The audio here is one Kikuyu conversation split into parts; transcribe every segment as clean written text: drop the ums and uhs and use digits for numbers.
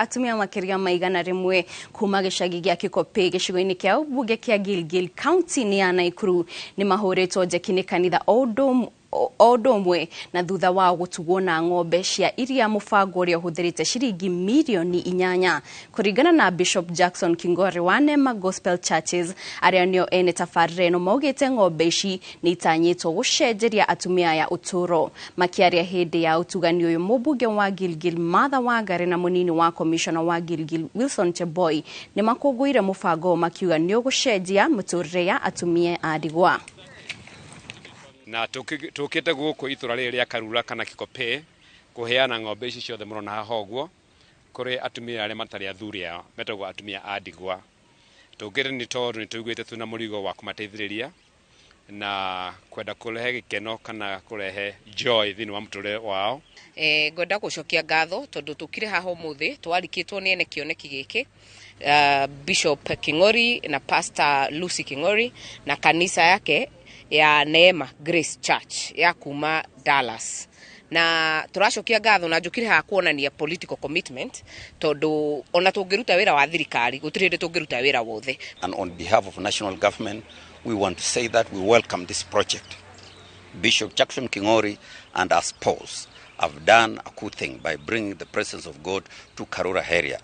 Atumia makĩria ma 100 kuma gĩcagi gĩa Kikopey gĩcigo-inĩ kĩa ũmbunge kĩa Gilgil, kaunti-inĩ ya Naikuru, nĩ mahũrĩtwo njeki nĩ kanitha o ũndũ ũmwe na thutha wao gũtugwo na ng'ombe cia iria, mũbango ũrĩa ũhũthĩrĩte ciringi mirioni 8. Kũringana na Bishop Jackson Kingori wa Nema Gospel Churches, arĩa nĩo ene tabarĩra ĩno, maugĩte ng'ombe ici nĩ itanyĩtwo gũcenjeria atumia aya ũtũũro. Makĩaria hĩndĩ ya ũtugani ũyũ, mũmbunge wa Gilgil Martha Wangari na mũnini wa komishona wa Gilgil Wilson Cheboi nĩ makũngũĩire mũbango ũyũ, makiuga nĩ ũgũcenjia mĩtũrĩre ya atumia a ndigwa. Na tũkĩte gũkũ itũra rĩrĩ rĩa Karura kana Kikopey kũheana ng'ombe ici ciothe mũrona haha ũguo kũrĩ atumia arĩa matarĩ athuri ao, metagwo atumia a ndigwa. Tũkĩte nĩ tondũ nĩ tũiguĩte twĩna mũrigo wa kũmateithĩrĩria na kwenda kũrehe gĩkeno kana kũrehe joy thĩinĩ wa mũtũrĩre wao. Ngwenda gũcokia ngatho tondũ tũkire haha ũmũthĩ twarikĩtwo nĩ ene kĩoneki gĩkĩ, Bishop King'ori na Pastor Lucy King'ori na kanitha yake ya Neema Grace Church ya kuma Dallas, na tũracokia ngatho na njũkire haha kuonania political commitment, tondũ ona tũngĩruta wĩra wa thirikari, gũtirĩ hĩndĩ tũngĩruta wĩra wothe. And on behalf of national government, we want to say that we welcome this project. Bishop Jackson Kingori and us spouse have done a good thing by bringing the presence of God to Karura area.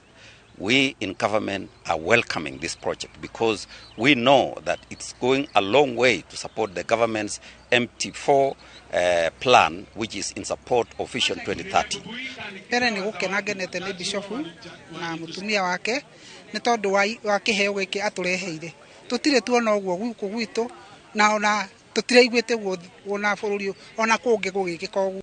We in government are welcoming this project because we know that it's going a long way to support the government's MT4 plan, which is in support of Vision 2030. Mbere nĩ gũkena ngenete nĩ bishofu na mũtumia wake nĩ tondũ wa kĩheo gĩkĩ atũreheire. Tũtirĩ tuona ũguo gũkũ gwitũ, na ona tũtiraiguĩte ũguo ona bũrũri ona kũngĩ gũgĩkĩka ũguo.